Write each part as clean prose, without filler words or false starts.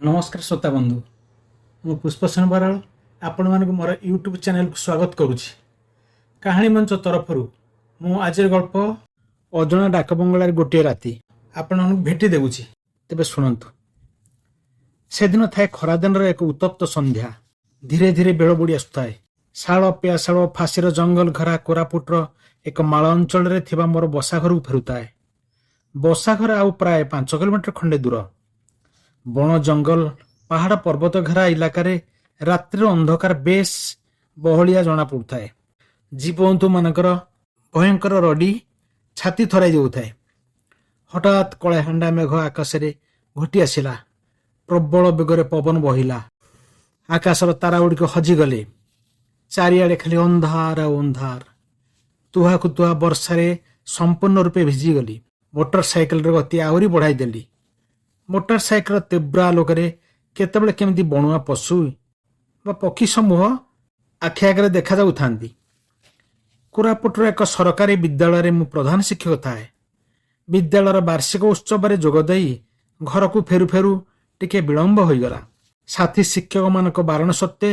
ନମସ୍କାର ଶ୍ରୋତା ବନ୍ଧୁ, ମୁଁ ପୁଷ୍ପସେନ ବରାଳ ଆପଣମାନଙ୍କୁ ମୋର ୟୁଟ୍ୟୁବ୍ ଚ୍ୟାନେଲକୁ ସ୍ୱାଗତ କରୁଛି। କାହାଣୀ ମଞ୍ଚ ତରଫରୁ ମୁଁ ଆଜିର ଗଳ୍ପ ଅଜଣା ଡାକ ବଙ୍ଗଳାରେ ଗୋଟିଏ ରାତି ଆପଣମାନଙ୍କୁ ଭେଟି ଦେଉଛି। ତେବେ ଶୁଣନ୍ତୁ। ସେଦିନ ଥାଏ ଖରାଦିନର ଏକ ଉତ୍ତପ୍ତ ସନ୍ଧ୍ୟା। ଧୀରେ ଧୀରେ ବେଳ ବୁଡ଼ି ଆସୁଥାଏ। ଶାଳ, ପିଆଶାଳ ଓ ଫାଶୀର ଜଙ୍ଗଲ ଘେରା କୋରାପୁଟର ଏକ ମାଳ ଅଞ୍ଚଳରେ ଥିବା ମୋର ବସାଘରକୁ ଫେରୁଥାଏ। ବସାଘର ଆଉ ପ୍ରାୟ 5 କିଲୋମିଟର ଖଣ୍ଡେ ଦୂର। ବଣ ଜଙ୍ଗଲ, ପାହାଡ଼ ପର୍ବତ ଘେରା ଇଲାକାରେ ରାତ୍ରିର ଅନ୍ଧକାର ବେଶ ବହଳିଆ ଜଣା ପଡୁଥାଏ। ଜୀବଜନ୍ତୁମାନଙ୍କର ଭୟଙ୍କର ରଡ଼ି ଛାତି ଥରାଇ ଦେଉଥାଏ। ହଠାତ୍ କଳାହାଣ୍ଡିଆ ମେଘ ଆକାଶରେ ଘୋଟି ଆସିଲା। ପ୍ରବଳ ବେଗରେ ପବନ ବହିଲା। ଆକାଶର ତାରାଗୁଡ଼ିକ ହଜିଗଲେ। ଚାରିଆଡ଼େ ଖାଲି ଅନ୍ଧାର ଆଉ ଅନ୍ଧାର। ତୁହାକୁ ତୁହା ବର୍ଷାରେ ସମ୍ପୂର୍ଣ୍ଣ ରୂପେ ଭିଜିଗଲି। ମୋଟର ସାଇକେଲର ଗତି ଆହୁରି ବଢ଼ାଇ ଦେଲି। ମୋଟର ସାଇକେଲର ତୀବ୍ର ଆଲୋକରେ କେତେବେଳେ କେମିତି ବଣୁଆ ପଶୁ ବା ପକ୍ଷୀ ସମୂହ ଆଖି ଆଗରେ ଦେଖାଯାଉଥାନ୍ତି। କୋରାପୁଟର ଏକ ସରକାରୀ ବିଦ୍ୟାଳୟରେ ମୁଁ ପ୍ରଧାନ ଶିକ୍ଷକ ଥାଏ। ବିଦ୍ୟାଳୟର ବାର୍ଷିକ ଉତ୍ସବରେ ଯୋଗ ଦେଇ ଘରକୁ ଫେରୁ ଫେରୁ ଟିକେ ବିଳମ୍ବ ହୋଇଗଲା। ସାଥୀ ଶିକ୍ଷକମାନଙ୍କ ବାରଣ ସତ୍ତ୍ୱେ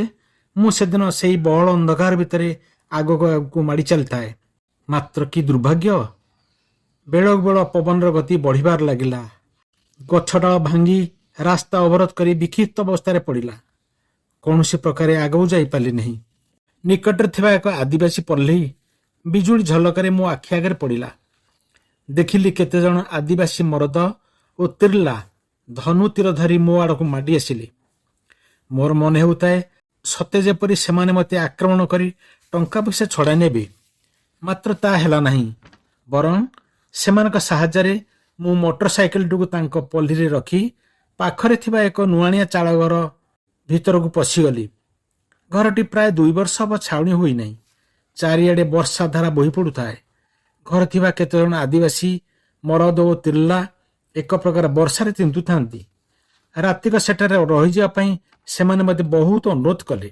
ମୁଁ ସେଦିନ ସେଇ ବହଳ ଅନ୍ଧକାର ଭିତରେ ଆଗକୁ ଆଗକୁ ମାଡ଼ି ଚାଲିଥାଏ। ମାତ୍ର କି ଦୁର୍ଭାଗ୍ୟ! ବେଳକୁ ବେଳ ପବନର ଗତି ବଢ଼ିବାର ଲାଗିଲା। ଗଛ ଡାଳ ଭାଙ୍ଗି ରାସ୍ତା ଅବରୋଧ କରି ବିକ୍ଷିପ୍ତ ଅବସ୍ଥାରେ ପଡ଼ିଲା। କୌଣସି ପ୍ରକାରେ ଆଗକୁ ଯାଇପାରିଲି ନାହିଁ। ନିକଟରେ ଥିବା ଏକ ଆଦିବାସୀ ପଲ୍ଲୀ ବିଜୁଳି ଝଲକରେ ମୋ ଆଖି ଆଗରେ ପଡ଼ିଲା। ଦେଖିଲି, କେତେଜଣ ଆଦିବାସୀ ମରଦ ଓ ତିର୍ଲା ଧନୁ ତୀର ଧରି ମୋ ଆଡ଼କୁ ମାଡ଼ି ଆସିଲେ। ମୋର ମନେ ହେଉଥାଏ, ସତେ ଯେପରି ସେମାନେ ମୋତେ ଆକ୍ରମଣ କରି ଟଙ୍କା ପଇସା ଛଡ଼ାଇ ନେବେ। ମାତ୍ର ତାହା ହେଲା ନାହିଁ। ବରଂ ସେମାନଙ୍କ ସାହାଯ୍ୟରେ ମୁଁ ମୋଟର ସାଇକେଲଟିକୁ ତାଙ୍କ ପଲ୍ଲୀରେ ରଖି ପାଖରେ ଥିବା ଏକ ନୁଆଣିଆ ଚାଳଘର ଭିତରକୁ ପଶିଗଲି। ଘରଟି ପ୍ରାୟ 2 ବର୍ଷ ହେବ ଛାଉଣି ହୋଇନାହିଁ। ଚାରିଆଡ଼େ ବର୍ଷା ଧାରା ବୋହି ପଡୁଥାଏ। ଘରେ ଥିବା କେତେଜଣ ଆଦିବାସୀ ମରଦ ଓ ତିର୍ଲା ଏକ ପ୍ରକାର ବର୍ଷାରେ ତିନ୍ତୁଥାନ୍ତି। ରାତିକ ସେଠାରେ ରହିଯିବା ପାଇଁ ସେମାନେ ମୋତେ ବହୁତ ଅନୁରୋଧ କଲେ।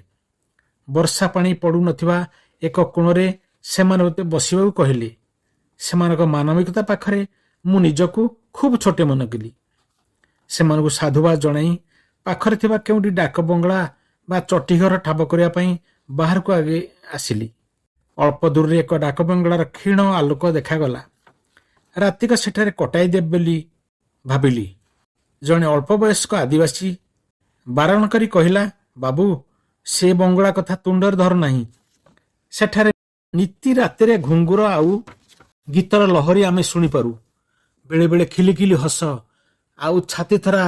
ବର୍ଷା ପାଣି ପଡୁନଥିବା ଏକ କୋଣରେ ସେମାନେ ମୋତେ ବସିବାକୁ କହିଲେ। ସେମାନଙ୍କ ମାନବିକତା ପାଖରେ ମୁଁ ନିଜକୁ ଖୁବ୍ ଛୋଟ ମନେ କଲି। ସେମାନଙ୍କୁ ସାଧୁବାଦ ଜଣାଇ ପାଖରେ ଥିବା କେଉଁଠି ଡାକ ବଙ୍ଗଳା ବା ଚଟିଘର ଠାବ କରିବା ପାଇଁ ବାହାରକୁ ଆଗେ ଆସିଲି। ଅଳ୍ପ ଦୂରରେ ଏକ ଡାକ ବଙ୍ଗଳାର କ୍ଷୀଣ ଆଲୋକ ଦେଖାଗଲା। ରାତିକ ସେଠାରେ କଟାଇ ଦେବି ବୋଲି ଭାବିଲି। ଜଣେ ଅଳ୍ପ ବୟସ୍କ ଆଦିବାସୀ ବାରଣ କରି କହିଲା, "ବାବୁ, ସେ ବଙ୍ଗଳା କଥା ତୁଣ୍ଡରେ ଧର ନାହିଁ। ସେଠାରେ ନିତି ରାତିରେ ଘୁଙ୍ଗୁର ଆଉ ଗୀତର ଲହରୀ ଆମେ ଶୁଣିପାରୁ। ବେଳେ ବେଳେ ଖିଲି ଖିଲି ହସ ଆଉ ଛାତିଥରା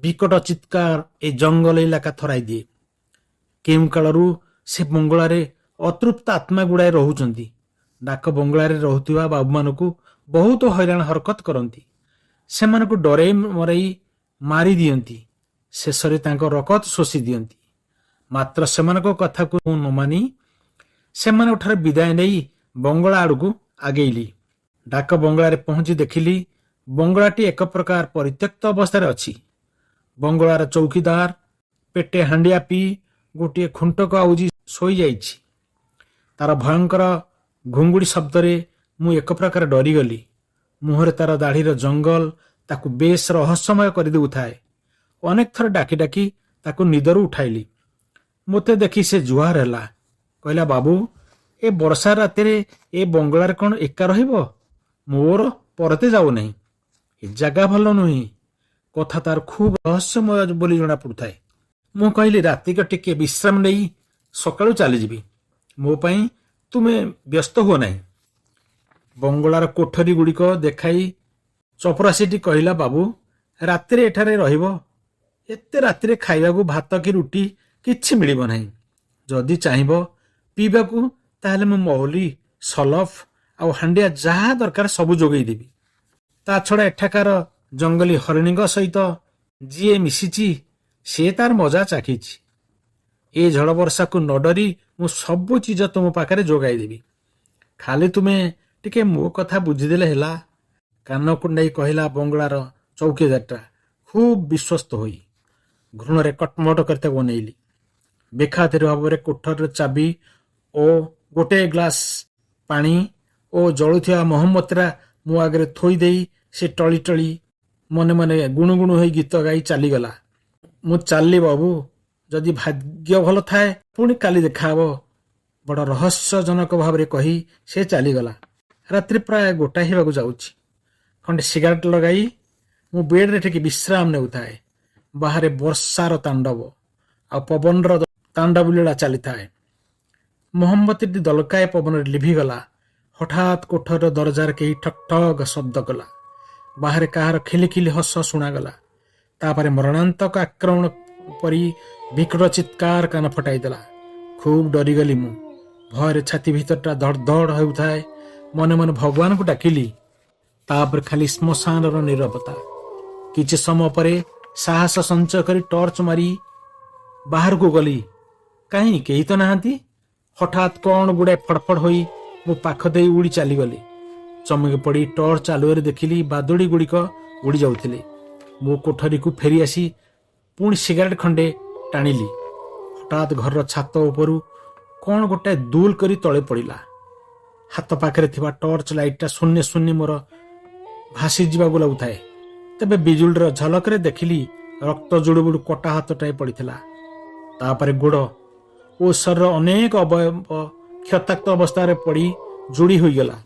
ବିକଟ ଚିତ୍କାର ଏ ଜଙ୍ଗଲ ଇଲାକା ଥରାଇ ଦିଏ। କେଉଁ କାଳରୁ ସେ ବଙ୍ଗଳାରେ ଅତୃପ୍ତ ଆତ୍ମା ଗୁଡ଼ାଏ ରହୁଛନ୍ତି। ଡାକ ବଙ୍ଗଳାରେ ରହୁଥିବା ବାବୁମାନଙ୍କୁ ବହୁତ ହଇରାଣ ହରକତ କରନ୍ତି। ସେମାନଙ୍କୁ ଡରେଇ ମରେଇ ମାରି ଦିଅନ୍ତି। ଶେଷରେ ତାଙ୍କ ରକତ ଶୋଷି ଦିଅନ୍ତି।" ମାତ୍ର ସେମାନଙ୍କ କଥାକୁ ମୁଁ ନ ମାନି ସେମାନଙ୍କଠାରୁ ବିଦାୟ ନେଇ ବଙ୍ଗଳା ଆଡ଼କୁ ଆଗେଇଲି। ଡାକ ବଙ୍ଗଳାରେ ପହଞ୍ଚି ଦେଖିଲି, ବଙ୍ଗଳାଟି ଏକ ପ୍ରକାର ପରିତ୍ୟକ୍ତ ଅବସ୍ଥାରେ ଅଛି। ବଙ୍ଗଳାର ଚୌକିଦାର ପେଟେ ହାଣ୍ଡିଆ ପିଇ ଗୋଟିଏ ଖୁଣ୍ଟକୁ ଆଉଜି ଶୋଇଯାଇଛି। ତାର ଭୟଙ୍କର ଘୁଙ୍ଗୁଡ଼ି ଶବ୍ଦରେ ମୁଁ ଏକ ପ୍ରକାର ଡରିଗଲି। ମୁହଁରେ ତାର ଦାଢ଼ିର ଜଙ୍ଗଲ ତାକୁ ବେଶ ରହସ୍ୟମୟ କରିଦେଉଥାଏ। ଅନେକ ଥର ଡାକି ଡାକି ତାକୁ ନିଦରୁ ଉଠାଇଲି। ମୋତେ ଦେଖି ସେ ଜୁହାର ହେଲା। କହିଲା, "ବାବୁ, ଏ ବର୍ଷା ରାତିରେ ଏ ବଙ୍ଗଳାରେ କ'ଣ ଏକା ରହିବ? ମୋର ପରତେ ଯାଉନାହିଁ। ଏ ଜାଗା ଭଲ ନୁହେଁ।" କଥା ତାର ଖୁବ୍ ରହସ୍ୟମୟ ବୋଲି ଜଣାପଡ଼ୁଥାଏ। ମୁଁ କହିଲି, "ରାତିକ ଟିକେ ବିଶ୍ରାମ ନେଇ ସକାଳୁ ଚାଲିଯିବି। ମୋ ପାଇଁ ତୁମେ ବ୍ୟସ୍ତ ହୁଅ ନାହିଁ।" ବଙ୍ଗଳାର କୋଠରୀ ଗୁଡ଼ିକ ଦେଖାଇ ଚପରାସିଟି କହିଲା, "ବାବୁ, ରାତିରେ ଏଠାରେ ରହିବ? ଏତେ ରାତିରେ ଖାଇବାକୁ ଭାତ କି ରୁଟି କିଛି ମିଳିବ ନାହିଁ। ଯଦି ଚାହିଁବ ପିଇବାକୁ, ତାହେଲେ ମୁଁ ମହୁଲି, ସଲଫ ଆଉ ହାଣ୍ଡିଆ ଯାହା ଦରକାର ସବୁ ଯୋଗେଇ ଦେବି। ତା ଛଡ଼ା ଏଠାକାର ଜଙ୍ଗଲୀ ହରିଣୀଙ୍କ ସହିତ ଯିଏ ମିଶିଛି, ସେ ତାର ମଜା ଚାଖିଛି। ଏ ଝଡ଼ ବର୍ଷାକୁ ନ ଡରି ମୁଁ ସବୁ ଚିଜ ତୁମ ପାଖରେ ଯୋଗାଇ ଦେବି। ଖାଲି ତୁମେ ଟିକେ ମୋ କଥା ବୁଝିଦେଲେ ହେଲା।" କାନ କୁଣ୍ଡାଇ କହିଲା ବଙ୍ଗଳାର ଚୌକିଦାରଟା ଖୁବ୍ ବିଶ୍ୱସ୍ତ ହୋଇ। ଘୃଣାରେ କଟମଟ କରି ତାକୁ ଅନେଇଲି। ବେଖାତିର ଭାବରେ କୋଠରୀର ଚାବି ଓ ଗୋଟିଏ ଗ୍ଲାସ ପାଣି ଓ ଜଳୁଥିବା ମହମବତୀଟା ମୋ ଆଗରେ ଥୋଇ ଦେଇ ସେ ଟଳି ଟଳି ମନେ ମନେ ଗୁଣୁ ଗୁଣୁ ହୋଇ ଗୀତ ଗାଇ ଚାଲିଗଲା। ମୁଁ ଚାଲିଲି ବାବୁ, ଯଦି ଭାଗ୍ୟ ଭଲ ଥାଏ ପୁଣି କାଲି ଦେଖାହବ। ବଡ଼ ରହସ୍ୟଜନକ ଭାବରେ କହି ସେ ଚାଲିଗଲା। ରାତ୍ରି ପ୍ରାୟ 1 ହେବାକୁ ଯାଉଛି। ଖଣ୍ଡେ ସିଗାରେଟ୍ ଲଗାଇ ମୁଁ ବେଡ଼ରେ ଟିକେ ବିଶ୍ରାମ ନେଉଥାଏ। ବାହାରେ ବର୍ଷାର ତାଣ୍ଡବ ଆଉ ପବନର ତାଣ୍ଡବ ଲୀଳା ଚାଲିଥାଏ। ମହମବତୀଟି ଦଲକାଏ ପବନରେ ଲିଭିଗଲା। ହଠାତ୍ କୋଠରୀର ଦରଜାରେ କେହି ଠକ୍ ଠକ୍ ଶବ୍ଦ କଲା। ବାହାରେ କାହାର ଖିଲି ଖିଲି ହସ ଶୁଣାଗଲା। ତାପରେ ମରଣାନ୍ତକ ଆକ୍ରମଣ ପରି ବିକଟ ଚିତ୍କାର କାନ ଫଟାଇଦେଲା। ଖୁବ୍ ଡରିଗଲି ମୁଁ। ଭୟରେ ଛାତି ଭିତରଟା ଧଡ଼ ଧଡ଼ ହେଉଥାଏ। ମନେ ମନେ ଭଗବାନଙ୍କୁ ଡାକିଲି। ତାପରେ ଖାଲି ଶ୍ମଶାନର ନୀରବତା। କିଛି ସମୟ ପରେ ସାହସ ସଞ୍ଚୟ କରି ଟର୍ଚ୍ଚ ମାରି ବାହାରକୁ ଗଲି। କାହିଁ, କେହି ତ ନାହାନ୍ତି। ହଠାତ୍ କ'ଣ ଗୁଡ଼ାଏ ଫଡ଼ଫଡ଼ ହୋଇ ମୋ ପାଖ ଦେଇ ଉଡ଼ି ଚାଲିଗଲେ। ଚମକି ପଡ଼ି ଟର୍ଚ୍ଚ ଆଲୁଅରେ ଦେଖିଲି ବାଦୁଡ଼ି ଗୁଡ଼ିକ ଉଡ଼ି ଯାଉଥିଲେ। ମୋ କୋଠରୀକୁ ଫେରି ଆସି ପୁଣି ସିଗାରେଟ୍ ଖଣ୍ଡେ ଟାଣିଲି। ହଠାତ୍ ଘରର ଛାତ ଉପରୁ କ'ଣ ଗୋଟାଏ ଦୁଲ କରି ତଳେ ପଡ଼ିଲା। ହାତ ପାଖରେ ଥିବା ଟର୍ଚ୍ଚ ଲାଇଟଟା ଶୂନ୍ୟ ଶୂନ୍ୟ ମୋର ଭାସିଯିବାକୁ ଲାଗୁଥାଏ। ତେବେ ବିଜୁଳିର ଝଲକରେ ଦେଖିଲି ରକ୍ତ ଜୁଡ଼ୁବୁଡ଼ୁ କଟା ହାତଟାଏ ପଡ଼ିଥିଲା। ତାପରେ ଗୋଡ଼ ଓ ଶରୀର ଅନେକ ଅବୟବ କ୍ଷତାକ୍ତ ଅବସ୍ଥାରେ ପଡ଼ି ଯୋଡ଼ି ହୋଇଗଲା।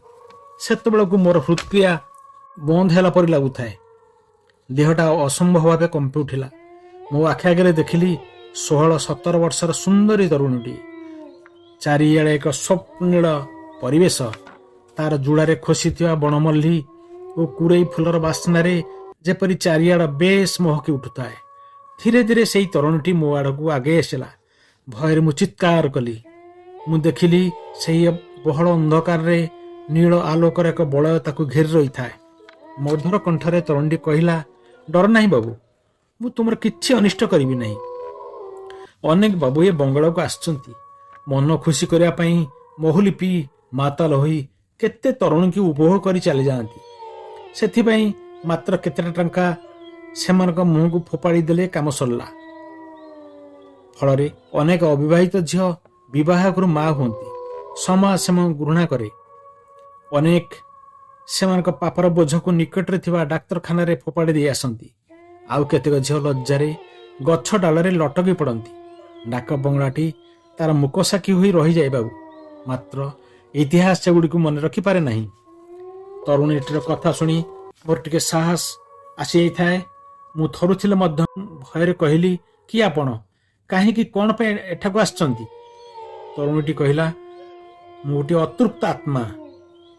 ସେତେବେଳକୁ ମୋର ହୃଦକ୍ରିୟା ବନ୍ଦ ହେଲା ପରି ଲାଗୁଥାଏ। ଦେହଟା ଅସମ୍ଭବ ଭାବେ କମ୍ପି ଉଠିଲା। ମୋ ଆଖି ଆଗରେ ଦେଖିଲି 16-17 ବର୍ଷର ସୁନ୍ଦରୀ ତରୁଣୀଟିଏ। ଚାରିଆଡ଼େ ଏକ ସ୍ୱପ୍ନିଳ ପରିବେଶ। ତାର ଜୁଡ଼ାରେ ଖୋସିଥିବା ବଣମଲ୍ଲୀ ଓ କୁରେଇ ଫୁଲର ବାସ୍ନାରେ ଯେପରି ଚାରିଆଡ଼ ବେଶ ମହକି ଉଠୁଥାଏ। ଧୀରେ ଧୀରେ ସେଇ ତରୁଣୀଟି ମୋ ଆଡ଼କୁ ଆଗେଇ ଆସିଲା। ଭୟରେ ମୁଁ ଚିତ୍କାର କଲି। ମୁଁ ଦେଖିଲି ସେଇ ବହଳ ଅନ୍ଧକାରରେ ନୀଳ ଆଲୋକର ଏକ ବଳୟ ତାକୁ ଘେରି ରହିଥାଏ। ମଧୁର କଣ୍ଠରେ ତରୁଣୀଟି କହିଲା, ଡର ନାହିଁ ବାବୁ, ମୁଁ ତୁମର କିଛି ଅନିଷ୍ଟ କରିବି ନାହିଁ। ଅନେକ ବାବୁ ଏ ବଙ୍ଗଳାକୁ ଆସିଛନ୍ତି ମନ ଖୁସି କରିବା ପାଇଁ। ମହୁଲି ପିଇ ମାତାଲ ହୋଇ କେତେ ତରୁଣୀକି ଉପଭୋଗ କରି ଚାଲିଯାଆନ୍ତି। ସେଥିପାଇଁ ମାତ୍ର କେତେଟା ଟଙ୍କା ସେମାନଙ୍କ ମୁହଁକୁ ଫୋପାଡ଼ି ଦେଲେ କାମ ସରିଲା। ଫଳରେ ଅନେକ ଅବିବାହିତ ଝିଅ ବିବାହ ଆଗରୁ ମା ହୁଅନ୍ତି। ସମାଜ ସେମାନଙ୍କୁ ଘୃଣା କରେ। ଅନେକ ସେମାନଙ୍କ ପାପର ବୋଝକୁ ନିକଟରେ ଥିବା ଡାକ୍ତରଖାନାରେ ଫୋପାଡ଼ି ଦେଇ ଆସନ୍ତି। ଆଉ କେତେକ ଝିଅ ଲଜ୍ଜାରେ ଗଛ ଡାଳରେ ଲଟକି ପଡ଼ନ୍ତି। ଡାକ ବଙ୍ଗଳାଟି ତାର ମୁକସାକ୍ଷୀ ହୋଇ ରହିଯାଏ ବାବୁ, ମାତ୍ର ଇତିହାସ ସେଗୁଡ଼ିକୁ ମନେ ରଖିପାରେ ନାହିଁ। ତରୁଣୀଟିର କଥା ଶୁଣି ମୋର ଟିକେ ସାହସ ଆସିଯାଇଥାଏ। ମୁଁ ଥରୁଥିଲେ ମଧ୍ୟ ଭୟରେ କହିଲି, କିଏ ଆପଣ? କାହିଁକି, କ'ଣ ପାଇଁ ଏଠାକୁ ଆସିଛନ୍ତି? ତରୁଣୀଟି କହିଲା, ମୁଁ ଗୋଟିଏ ଅତୃପ୍ତ ଆତ୍ମା।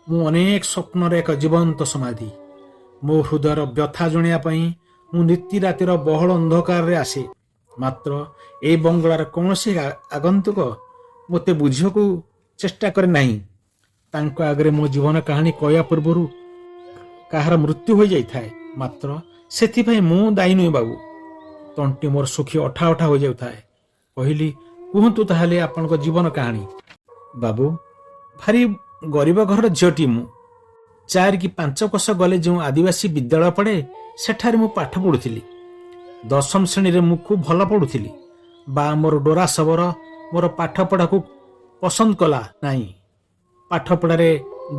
ମୁଁ ଅନେକ ସ୍ୱପ୍ନର ଏକ ଜୀବନ୍ତ ସମାଧି। ମୋ ହୃଦୟର ବ୍ୟଥା ଜଣାଇବା ପାଇଁ ମୁଁ ନିତି ରାତିର ବହଳ ଅନ୍ଧକାରରେ ଆସେ। ମାତ୍ର ଏଇ ବଙ୍ଗଳାର କୌଣସି ଆଗନ୍ତୁକ ମୋତେ ବୁଝିବାକୁ ଚେଷ୍ଟା କରେ ନାହିଁ। ତାଙ୍କ ଆଗରେ ମୋ ଜୀବନ କାହାଣୀ କହିବା ପୂର୍ବରୁ କାହାର ମୃତ୍ୟୁ ହୋଇଯାଇଥାଏ। ମାତ୍ର ସେଥିପାଇଁ ମୁଁ ଦାୟୀ ନୁହେଁ ବାବୁ। ତଣ୍ଟି ମୋର ଶୁଖି ଅଠା ଅଠା ହୋଇଯାଉଥାଏ। କହିଲି, କୁହନ୍ତୁ ତାହେଲେ ଆପଣଙ୍କ ଜୀବନ କାହାଣୀ। ବାବୁ, ଭାରି ଗରିବ ଘରର ଝିଅଟି ମୁଁ। 4 କି 5 କୋଶ ଗଲେ ଯେଉଁ ଆଦିବାସୀ ବିଦ୍ୟାଳୟ ପଡ଼େ, ସେଠାରେ ମୁଁ ପାଠ ପଢ଼ୁଥିଲି। ଦଶମ ଶ୍ରେଣୀରେ ମୁଁ ଖୁବ୍ ଭଲ ପଢ଼ୁଥିଲି। ବା ମୋର ଡୋରା ଶବର ମୋର ପାଠ ପଢ଼ାକୁ ପସନ୍ଦ କଲା ନାହିଁ। ପାଠପଢ଼ାରେ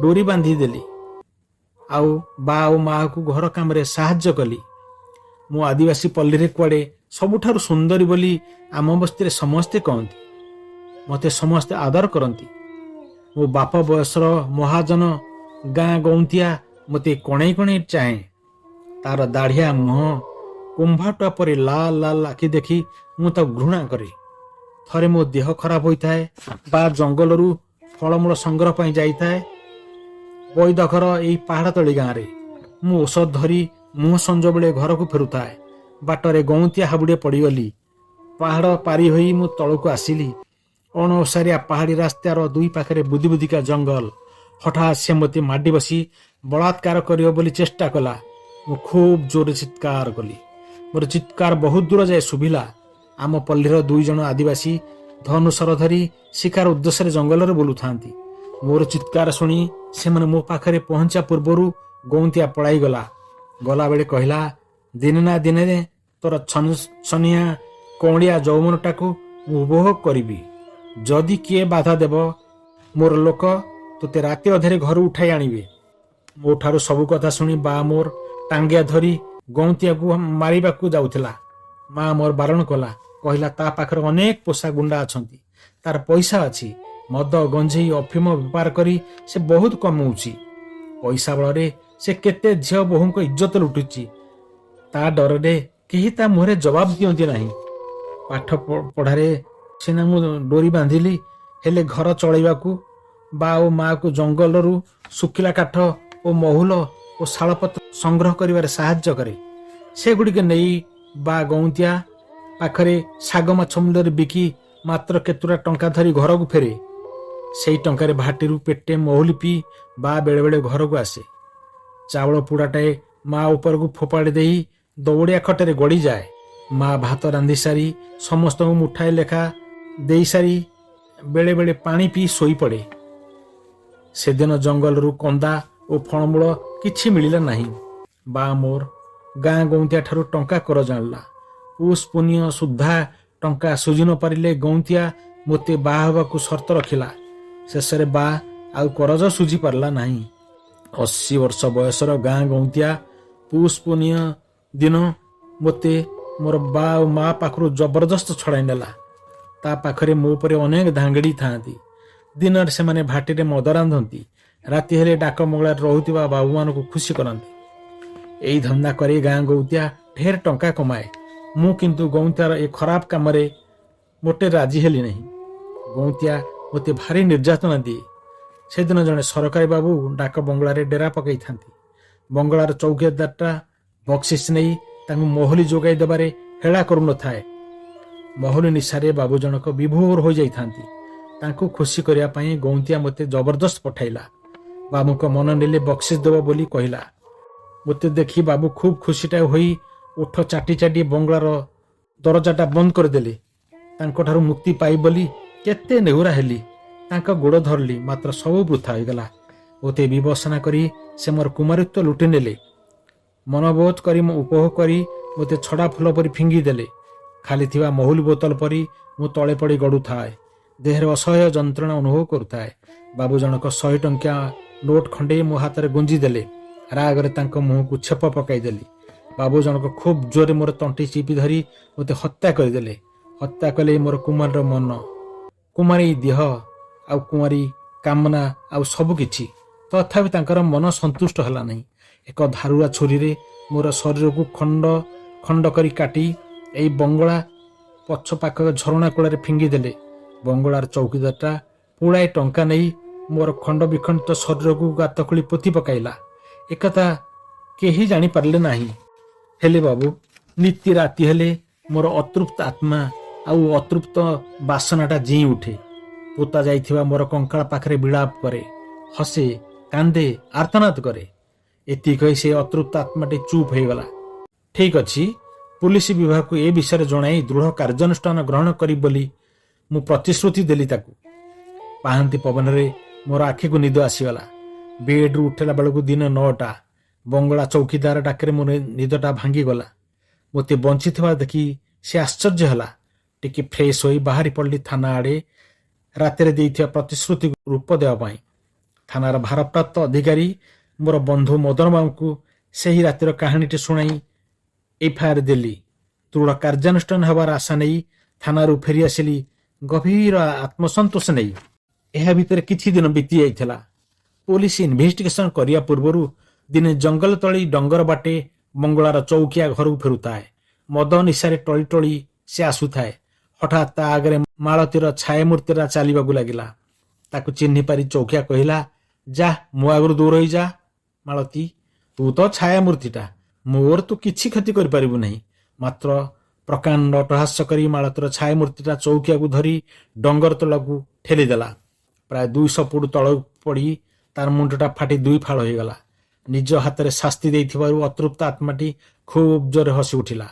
ଡୋରି ବାନ୍ଧି ଦେଲି ଆଉ ବା ଓ ମାଆକୁ ଘର କାମରେ ସାହାଯ୍ୟ କଲି। ମୁଁ ଆଦିବାସୀ ପଲ୍ଲୀରେ କୁଆଡ଼େ ସବୁଠାରୁ ସୁନ୍ଦରୀ ବୋଲି ଆମ ବସ୍ତିରେ ସମସ୍ତେ କହନ୍ତି। ମୋତେ ସମସ୍ତେ ଆଦର କରନ୍ତି। ମୋ ବାପ ବୟସର ମହାଜନ ଗାଁ ଗଉନ୍ତିଆ ମୋତେ କଣେଇ କଣେଇ ଚାହେଁ। ତାର ଦାଢ଼ିଆ ମୁହଁ, କୁମ୍ଭାଟୁଆ ପରି ଲାଲ ଲାଲ ଆଖି ଦେଖି ମୁଁ ତାକୁ ଘୃଣା କରେ। ଥରେ ମୋ ଦେହ ଖରାପ ହୋଇଥାଏ ବା ଜଙ୍ଗଲରୁ ଫଳମୂଳ ସଂଗ୍ରହ ପାଇଁ ଯାଇଥାଏ ବୈଦ ଘର ଏଇ ପାହାଡ଼ ତଳି ଗାଁରେ। ମୁଁ ଔଷଧ ଧରି ମୁହଁ ସଞ୍ଜ ବେଳେ ଘରକୁ ଫେରୁଥାଏ। ବାଟରେ ଗଉନ୍ତିଆ ହାବୁଡ଼େ ପଡ଼ିଗଲି। ପାହାଡ଼ ପାରି ହୋଇ ମୁଁ ତଳକୁ ଆସିଲି। ଅଣଓସାରିଆ ପାହାଡ଼ି ରାସ୍ତାର ଦୁଇ ପାଖରେ ବୁଦି ବୁଦିକା ଜଙ୍ଗଲ। ହଠାତ୍ ସେ ମୋତେ ମାଡ଼ି ବସି ବଳାତ୍କାର କରିବ ବୋଲି ଚେଷ୍ଟା କଲା। ମୁଁ ଖୁବ୍ ଜୋରରେ ଚିତ୍କାର କଲି। ମୋର ଚିତ୍କାର ବହୁତ ଦୂର ଯାଏ ଶୁଭିଲା। ଆମ ପଲ୍ଲୀର ଦୁଇ ଜଣ ଆଦିବାସୀ ଧନୁଶର ଧରି ଶିକାର ଉଦ୍ଦେଶ୍ୟରେ ଜଙ୍ଗଲରେ ବୁଲୁଥାନ୍ତି। ମୋର ଚିତ୍କାର ଶୁଣି ସେମାନେ ମୋ ପାଖରେ ପହଞ୍ଚିବା ପୂର୍ବରୁ ଗଉନ୍ତିଆ ପଳାଇଗଲା। ଗଲାବେଳେ କହିଲା, ଦିନେ ନା ଦିନେ ତୋର ଛନିଆ କଅଁଳିଆ ଯୌବନଟାକୁ ମୁଁ ଉପଭୋଗ କରିବି। ଯଦି କିଏ ବାଧା ଦେବ, ମୋର ଲୋକ ତୋତେ ରାତି ଅଧରେ ଘରୁ ଉଠାଇ ଆଣିବେ। ମୋ ଠାରୁ ସବୁ କଥା ଶୁଣି ବା ମୋର ଟାଙ୍ଗିଆ ଧରି ଗଉନ୍ତିଆକୁ ମାରିବାକୁ ଯାଉଥିଲା। ମା ମୋର ବାରଣ କଲା। କହିଲା, ତା ପାଖରେ ଅନେକ ପୋଷା ଗୁଣ୍ଡା ଅଛନ୍ତି, ତାର ପଇସା ଅଛି। ମଦ, ଗଞ୍ଜେଇ, ଅଫିମ ବେପାର କରି ସେ ବହୁତ କମଉଛି। ପଇସା ବଳରେ ସେ କେତେ ଝିଅ ବୋହୂଙ୍କ ଇଜ୍ଜତ ଲୁଟୁଛି। ତା ଡରରେ କେହି ତା ମୁହଁରେ ଜବାବ ଦିଅନ୍ତି ନାହିଁ। ପାଠ ପଢ଼ାରେ ସିନା ମୁଁ ଡୋରି ବାନ୍ଧିଲି, ହେଲେ ଘର ଚଳେଇବାକୁ ବା ଓ ମାଆକୁ ଜଙ୍ଗଲରୁ ଶୁଖିଲା କାଠ ଓ ମହୁଲ ଓ ଶାଳପତ୍ର ସଂଗ୍ରହ କରିବାରେ ସାହାଯ୍ୟ କରେ। ସେଗୁଡ଼ିକ ନେଇ ବା ଗଉନ୍ତିଆ ପାଖରେ ଶାଗ ମାଛ ମୂଲ୍ୟରେ ବିକି ମାତ୍ର କେତୁଟା ଟଙ୍କା ଧରି ଘରକୁ ଫେରେ। ସେଇ ଟଙ୍କାରେ ଭାଟିରୁ ପେଟେ ମହୁଲି ପିଇ ବା ବେଳେବେଳେ ଘରକୁ ଆସେ। ଚାଉଳ ପୁଡ଼ାଟାଏ ମା ଉପରକୁ ଫୋପାଡ଼ି ଦେଇ ଦଉଡ଼ିଆ ଖଟରେ ଗଡ଼ିଯାଏ। ମା ଭାତ ରାନ୍ଧି ସାରି, ସମସ୍ତଙ୍କୁ ମୁଠାଏ ଲେଖା ଦେଇସାରି ବେଳେବେଳେ ପାଣି ପିଇ ଶୋଇପଡ଼େ। ସେଦିନ ଜଙ୍ଗଲରୁ କନ୍ଦା ଓ ଫଳମୂଳ କିଛି ମିଳିଲା ନାହିଁ। ବା ମୋର ଗାଁ ଗଉନ୍ତିଆ ଠାରୁ ଟଙ୍କା କରଜ ଆଣିଲା। ପୁଷ ପୁନିଅ ସୁଦ୍ଧା ଟଙ୍କା ଶୁଝି ନ ପାରିଲେ ଗଉନ୍ତିଆ ମୋତେ ବାହା ହେବାକୁ ସର୍ତ୍ତ ରଖିଲା। ଶେଷରେ ବା ଆଉ କରଜ ଶୁଝି ପାରିଲା ନାହିଁ। 80 ବର୍ଷ ବୟସର ଗାଁ ଗଉନ୍ତିଆ ପୁଷ ପୁନିଅ ଦିନ ମୋତେ ମୋର ବା ଓ ମା ପାଖରୁ ଜବରଦସ୍ତ ଛଡ଼ାଇ ନେଲା। ତା ପାଖରେ ମୋ ପରି ଅନେକ ଧାଙ୍ଗଡ଼ି ଥାଆନ୍ତି। ଦିନରେ ସେମାନେ ଭାଟିରେ ମଦ ରାନ୍ଧନ୍ତି, ରାତି ହେଲେ ଡାକ ବଙ୍ଗଳାରେ ରହୁଥିବା ବାବୁମାନଙ୍କୁ ଖୁସି କରନ୍ତି। ଏଇ ଧନ୍ଦା କରି ଗାଁ ଗଉନ୍ତିଆ ଢେର ଟଙ୍କା କମାଏ। ମୁଁ କିନ୍ତୁ ଗଉନ୍ତିଆର ଏ ଖରାପ କାମରେ ମୋଟେ ରାଜି ହେଲି ନାହିଁ। ଗଉନ୍ତିଆ ମୋତେ ଭାରି ନିର୍ଯାତନା ଦିଏ। ସେଦିନ ଜଣେ ସରକାରୀ ବାବୁ ଡାକ ବଙ୍ଗଳାରେ ଡେରା ପକାଇଥାନ୍ତି। ବଙ୍ଗଳାର ଚୌକିଦାରଟା ବକ୍ସିସ୍ ନେଇ ତାଙ୍କୁ ମହୁଲି ଯୋଗାଇ ଦେବାରେ ହେଳା କରୁନଥାଏ। ମହୁଲି ନିଶାରେ ବାବୁ ଜଣକ ବିଭୋର ହୋଇଯାଇଥାନ୍ତି। ତାଙ୍କୁ ଖୁସି କରିବା ପାଇଁ ଗଉନ୍ତିଆ ମୋତେ ଜବରଦସ୍ତ ପଠାଇଲା। ବାବୁଙ୍କ ମନ ନେଲେ ବକ୍ସିସ୍ ଦେବ ବୋଲି କହିଲା। ମୋତେ ଦେଖି ବାବୁ ଖୁବ୍ ଖୁସିଟା ହୋଇ ଓଠ ଚାଟି ଚାଟି ବଙ୍ଗଳାର ଦରଜାଟା ବନ୍ଦ କରିଦେଲେ। ତାଙ୍କଠାରୁ ମୁକ୍ତି ପାଇ ବୋଲି କେତେ ନେହୁରା ହେଲି, ତାଙ୍କ ଗୋଡ଼ ଧରିଲି, ମାତ୍ର ସବୁ ବୃଥା ହୋଇଗଲା। ମୋତେ ବିବସନା କରି ସେ ମୋର କୁମାରିତ୍ୱ ଲୁଟି ନେଲେ। ମନବୋଧ କରି ମୁଁ ଉପଭୋଗ କରି ମୋତେ ଛଡ଼ା ଫୁଲ ପରି ଫିଙ୍ଗି ଦେଲେ। ଖାଲି ଥିବା ମହୁଲି ବୋତଲ ପରି ମୁଁ ତଳେ ପଡ଼ି ଗଡ଼ୁଥାଏ। ଦେହରେ ଅସହ୍ୟ ଯନ୍ତ୍ରଣା ଅନୁଭବ କରୁଥାଏ। ବାବୁ ଜଣକ 100 ଟଙ୍କିଆ ନୋଟ ଖଣ୍ଡେ ମୋ ହାତରେ ଗୁଞ୍ଜି ଦେଲେ। ରାଗରେ ତାଙ୍କ ମୁହଁକୁ ଛେପ ପକାଇଦେଲି। ବାବୁ ଜଣକ ଖୁବ୍ ଜୋରରେ ମୋର ତଣ୍ଟି ଚିପି ଧରି ମୋତେ ହତ୍ୟା କରିଦେଲେ। ହତ୍ୟା କଲେ ମୋର କୁମାରୀର ମନ, କୁମାରୀ ଦେହ ଆଉ କୁମାରୀ କାମନା ଆଉ ସବୁ କିଛି। ତଥାପି ତାଙ୍କର ମନ ସନ୍ତୁଷ୍ଟ ହେଲା ନାହିଁ। ଏକ ଧାରୁଆ ଛୁରୀରେ ମୋର ଶରୀରକୁ ଖଣ୍ଡ ଖଣ୍ଡ କରି କାଟି ଏଇ ବଙ୍ଗଳା ପଛ ପାଖ ଝରଣା କୂଳରେ ଫିଙ୍ଗିଦେଲେ। ବଙ୍ଗଳାର ଚୌକିଦାରଟା ପୁଳାଏ ଟଙ୍କା ନେଇ ମୋର ଖଣ୍ଡ ବିଖଣ୍ଡିତ ଶରୀରକୁ ଗାତ ଖୋଳି ପୋତି ପକାଇଲା। ଏକଥା କେହି ଜାଣିପାରିଲେ ନାହିଁ। ହେଲେ ବାବୁ, ନିତି ରାତି ହେଲେ ମୋର ଅତୃପ୍ତ ଆତ୍ମା ଆଉ ଅତୃପ୍ତ ବାସନାଟା ଜିଇଁ ଉଠେ। ପୋତା ଯାଇଥିବା ମୋର କଙ୍କାଳ ପାଖରେ ବିଳାପ କରେ, ହସେ, କାନ୍ଦେ, ଆର୍ତ୍ତନାଦ କରେ। ଏତିକି କହି ସେ ଅତୃପ୍ତ ଆତ୍ମାଟି ଚୁପ୍ ହେଇଗଲା। ଠିକ୍ ଅଛି, ପୁଲିସ ବିଭାଗକୁ ଏ ବିଷୟରେ ଜଣାଇ ଦୃଢ଼ କାର୍ଯ୍ୟାନୁଷ୍ଠାନ ଗ୍ରହଣ କରିବି ବୋଲି ମୁଁ ପ୍ରତିଶ୍ରୁତି ଦେଲି ତାକୁ। ପାହାନ୍ତି ପବନରେ ମୋର ଆଖିକୁ ନିଦ ଆସିଗଲା। ବେଡ୍ରୁ ଉଠିଲା ବେଳକୁ ଦିନ 9ଟା। ବଙ୍ଗଳା ଚୌକିଦାର ଡାକରେ ମୋ ନିଦଟା ଭାଙ୍ଗିଗଲା। ମୋତେ ବଞ୍ଚିଥିବା ଦେଖି ସେ ଆଶ୍ଚର୍ଯ୍ୟ ହେଲା। ଟିକେ ଫ୍ରେଶ୍ ହୋଇ ବାହାରି ପଡ଼ିଲି ଥାନା ଆଡ଼େ, ରାତିରେ ଦେଇଥିବା ପ୍ରତିଶ୍ରୁତିକୁ ରୂପ ଦେବା ପାଇଁ। ଥାନାର ଭାରପ୍ରାପ୍ତ ଅଧିକାରୀ ମୋର ବନ୍ଧୁ ମଦନବାବୁଙ୍କୁ ସେହି ରାତିର କାହାଣୀଟି ଶୁଣାଇ ଏଫଆଇଆର ଦେଲି। ଦୃଢ଼ କାର୍ଯ୍ୟାନୁଷ୍ଠାନ ହେବାର ଆଶା ନେଇ ଥାନାରୁ ଫେରିଆସିଲି ଗଭୀର ଆତ୍ମସନ୍ତୋଷ ନେଇ। ଏହା ଭିତରେ କିଛି ଦିନ ବିତି ଯାଇଥିଲା। ପୋଲିସ ଇନଭେଷ୍ଟିଗେସନ କରିବା ପୂର୍ବରୁ ଦିନେ ଜଙ୍ଗଲ ତଳି ଡଙ୍ଗର ବାଟେ ବଙ୍ଗଳାର ଚୌକିଆ ଘରକୁ ଫେରୁଥାଏ। ମଦ ନିଶାରେ ଟଳି ଟଳି ସେ ଆସୁଥାଏ। ହଠାତ୍ ତା ଆଗରେ ମାଳତୀର ଛାୟାମୂର୍ତ୍ତିଟା ଚାଲିବାକୁ ଲାଗିଲା। ତାକୁ ଚିହ୍ନି ପାରି ଚୌକିଆ କହିଲା, "ଯା, ମୋ ଆଗରୁ ଦୂର ହେଇଯା ମାଳତୀ। ତୁ ତ ଛାୟାମୂର୍ତ୍ତିଟା, ମୋର ତୁ କିଛି କ୍ଷତି କରିପାରିବୁ ନାହିଁ।" ମାତ୍ର ପ୍ରକାଣ୍ଡ ଅଟ୍ଟହାସ କରି ମାଳତୀର ଛାୟାମୂର୍ତ୍ତିଟା ଚୌକିଆକୁ ଧରି ଡଙ୍ଗର ତଳକୁ ଠେଲିଦେଲା। ପ୍ରାୟ 200 ଫୁଟ ତଳକୁ ପଡ଼ି ତାର ମୁଣ୍ଡଟା ଫାଟି ଦୁଇ ଫାଳ ହୋଇଗଲା। ନିଜ ହାତରେ ଶାସ୍ତି ଦେଇଥିବାରୁ ଅତୃପ୍ତ ଆତ୍ମାଟି ଖୁବ୍ ଜୋରେ ହସି ଉଠିଲା।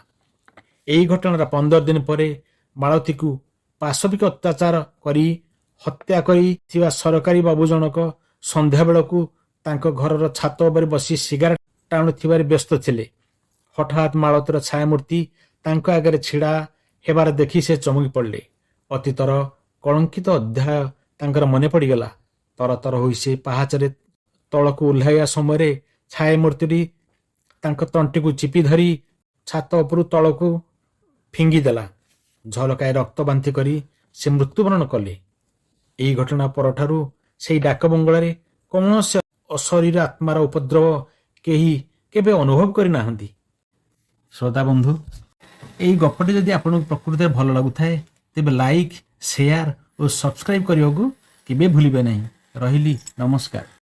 ଏହି ଘଟଣାର 15 ଦିନ ପରେ ମାଳତୀକୁ ପାଶବିକ ଅତ୍ୟାଚାର କରି ହତ୍ୟା କରିଥିବା ସରକାରୀ ବାବୁ ଜଣକ ସନ୍ଧ୍ୟାବେଳକୁ ତାଙ୍କ ଘରର ଛାତ ଉପରେ ବସି ସିଗାରେଟ ଟାଣୁଥିବାରେ ବ୍ୟସ୍ତ ଥିଲେ। ହଠାତ୍ ମାଳତୀର ଛାୟାମୂର୍ତ୍ତି ତାଙ୍କ ଆଗରେ ଛିଡ଼ା ହେବାର ଦେଖି ସେ ଚମକି ପଡ଼ିଲେ। ଅତୀତର କଳଙ୍କିତ ଅଧ୍ୟାୟ ତାଙ୍କର ମନେ ପଡ଼ିଗଲା। ତରତର ହୋଇ ସେ ପାହାଚରେ ତଳକୁ ଓହ୍ଲାଇବା ସମୟରେ ଛାୟାମୂର୍ତ୍ତିଟି ତାଙ୍କ ତଣ୍ଟିକୁ ଚିପି ଧରି ଛାତ ଉପରୁ ତଳକୁ ଫିଙ୍ଗିଦେଲା। ଝଲକାଏ ରକ୍ତ ବାନ୍ତି କରି ସେ ମୃତ୍ୟୁବରଣ କଲେ। ଏହି ଘଟଣା ପରଠାରୁ ସେହି ଡାକ ବଙ୍ଗଳାରେ କୌଣସି ଅଶରୀର ଆତ୍ମାର ଉପଦ୍ରବ କେହି କେବେ ଅନୁଭବ କରିନାହାନ୍ତି। ଶ୍ରୋତା ବନ୍ଧୁ, ଏହି ଗପଟି ଯଦି ଆପଣଙ୍କୁ ପ୍ରକୃତରେ ଭଲ ଲାଗୁଥାଏ, ତେବେ ଲାଇକ୍, ସେୟାର ଓ ସବସ୍କ୍ରାଇବ୍ କରିବାକୁ କେବେ ଭୁଲିବେ ନାହିଁ। ରହିଲି, ନମସ୍କାର।